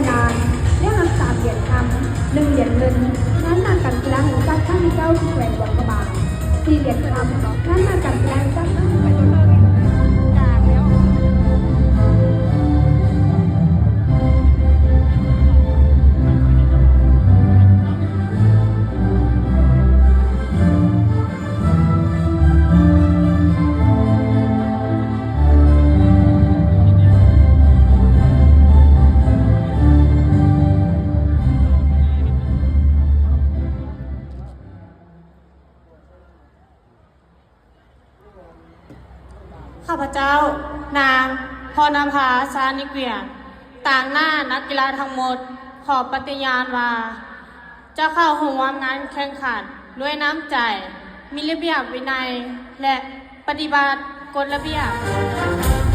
ງານ ໄດ້ຮັບສາມຫຼຽນຄຳ, ໜຶ່ງຫຼຽນເງິນ ງານມະຫະກຳກິລາແຫ່ງຊາດຄັ້ງທີເກົ້າ ທີ່ແຂວງຫຼວງພະບາງ, ສີ່ຫຼຽນຄຳ ງານມະຫະກຳກິລາແຫ່ງຊາດຄັ້ງທີແປດ. ຂ້າພະເຈົ້າ ນາງ ພອນນະພາ ຊານິກວຽນ ຕາງໜ້ານັກກິລາທັງໝົດ ຂໍປະຕິຍານວ່າ ຈະເຂົ້າຮ່ວມງານແຂ່ງຂັນດ້ວຍນ້ຳໃຈ, ມີລະບຽບວິໄນ ແລະ ປະຕິບັດກົດລະບຽບ.